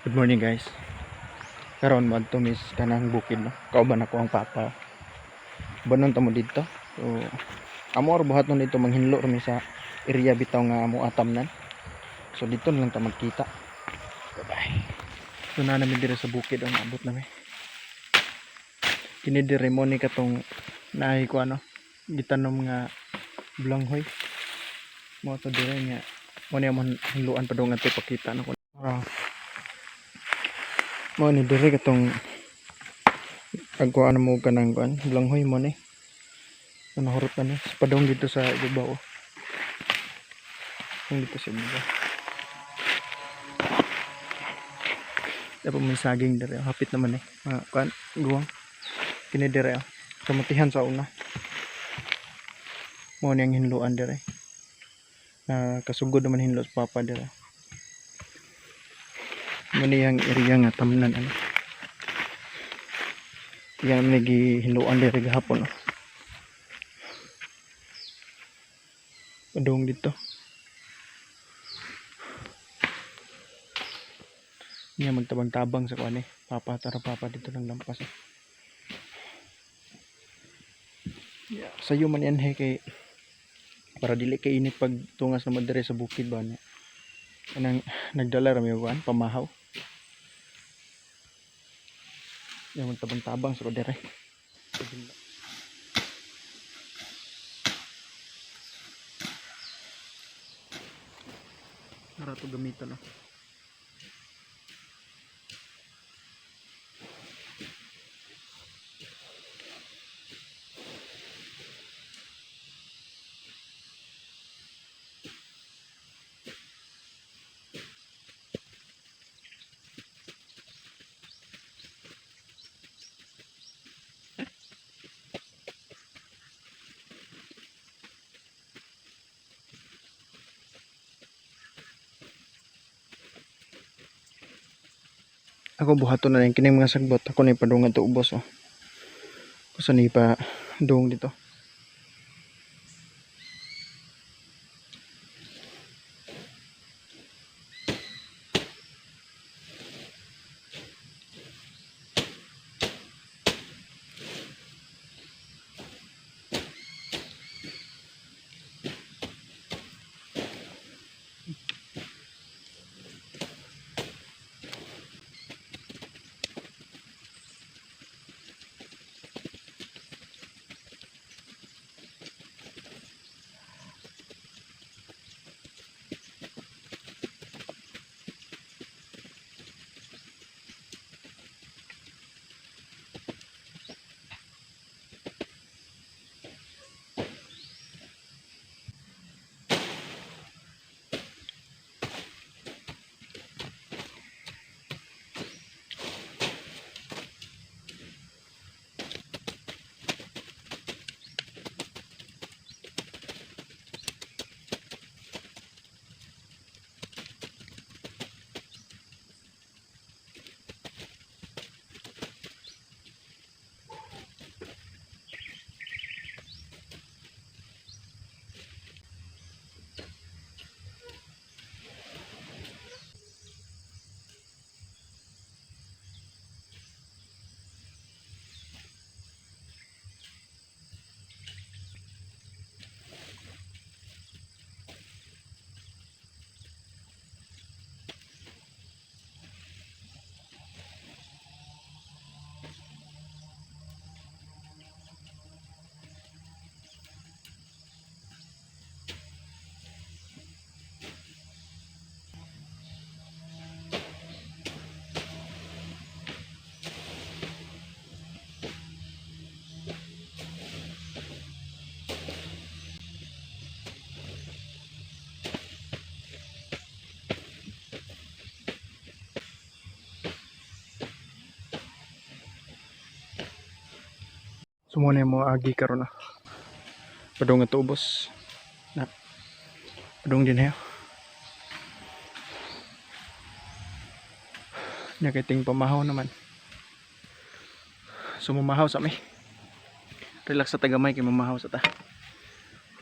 Good morning, guys. Karon moadto mi sa kanang bukid, no. Kauban ako ang papa. Banon ta mo didto. So amo ra buhaton dito, manghinlo ra mi sa area bitaw nga amo atamnan. So dito na lang ta magkita. Bye bye. So na namin diri sa bukid ang abot nami. Kini diri mo ni katong naay ko ano gitanom nga blanghoy. Mo to diri nga mo ni among hinluan padung ato pakita na ko. Ah. Mo ni diri katong pagkuan mo kanang kuan blanghoy mo ni. Nahurot na ni sa padung dito sa ibabaw. Oh. Yung dito sa ibabaw. Dapat may saging diri, oh. Hapit naman eh. Mga kuan guwang. Kini diri, oh. Kamutihan sa una. Mo ni ang hinluan diri. Na kasugod naman hinlo sa papa diri. Mo ni ang area nga tamnan ano. Yan ni gihinluan diri gahapon, oh. Padung dito. Niya magtabang-tabang sa kuan eh. Papa, tara papa, dito lang lampas eh. Yeah. Sayo man yan he kay para dili kay init pag tungas naman diri sa bukid ba niya. Anang nagdala ra mi og kuan pamahaw. Niya magtabang-tabang sa diri. Nara to gamiton, no. Ako buhaton na rin kining mga sagbot. Ako na ipadungan to ubos, oh. Kusa ni pa dong dito. So mo na mo agi karon na. Padung nga ubos. Na. Padung din hayo. Nya kay ting pamahaw naman. So mamahaw sa mi. Relax sa tagamay kay mamahaw sa ta.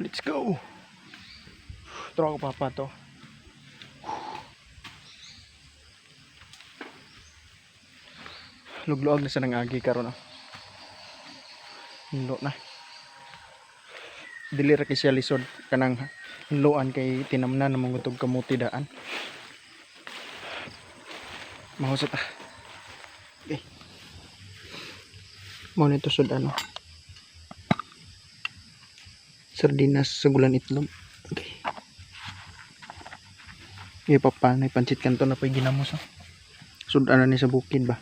Let's go. Tro ako papa to. Lugluag na sa nang agi karon, ah. Hinlo na. Dili ra kay siya lisod kanang hinloan kay tinamnan ng mga tug kamuti daan. Mahusot, ah. Okay. Mao nito sud ano. Sardinas sa gulan itlog. Okay. Okay, papa, nay pancit kanto na pa'y ginamos, ah. Sudan na ni sa bukid ba?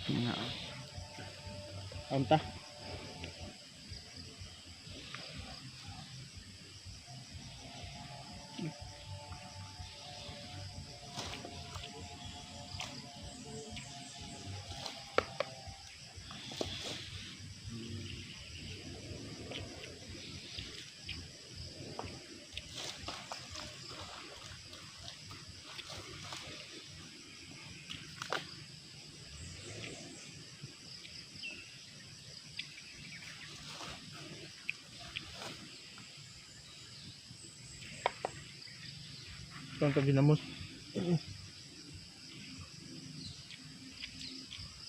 Nga. Anta. Ito ginamos.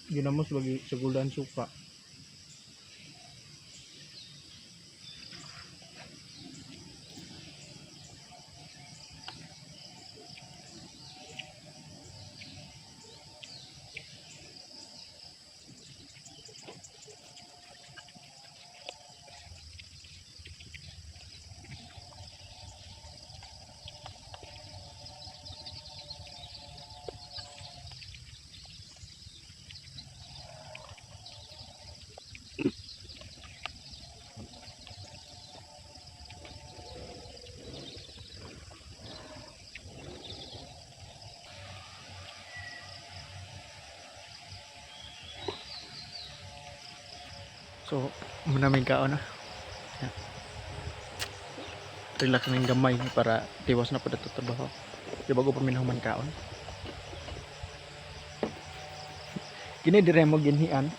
Ginamos bagi sa gulan suka. So, muna may kaon na. Yeah. Relax na yung gamay para tiwas na po dato trabaho. Di bago pa minahuman kaon. Kini dire mo ginhian.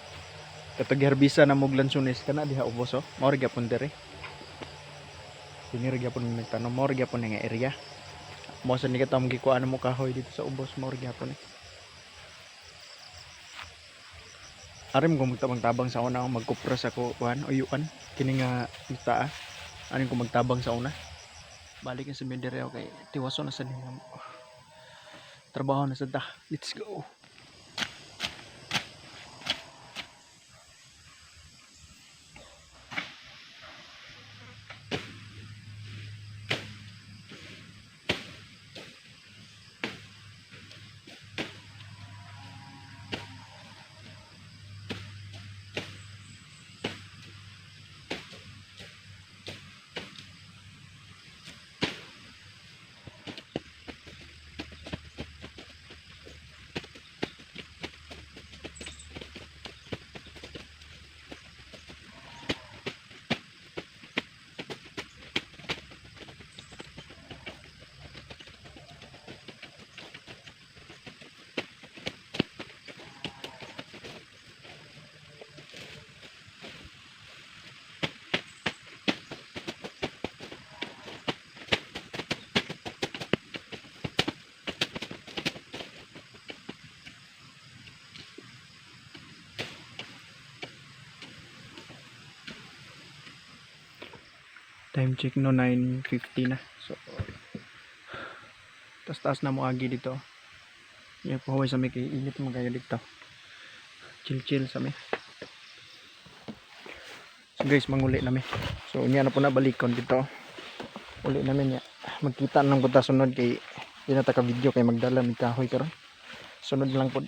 Katong giharbisa na mo lansunis kana diha ubos, oh. Mao ra gyapon dire. Dini ra gyapon mi nagtanom, mao ra gyapon nga area. Mao sa ni katong gikuan mo kahoy dito sa ubos, mao ra gyapon eh. Arim ko magtabang-tabang sa una, magkupras ako kuan uyuan kini nga yuta. Aning ko magtabang sa una. Balik na sa mi dire kay tiwaso na sa nila. Trabaho na sa ta. Let's go. Time check no, 9:50 na. So tas taas na mo agi dito. Yeah, pahuway sa mi kay init mo kayo dito. Chill chill sa mi. So guys, manguli na mi. So unya na po na balikon dito. Uli namin niya. Magkita na lang po ta sunod kay di na ta ka video kay magdala mig kahoy karon. Sunod lang po.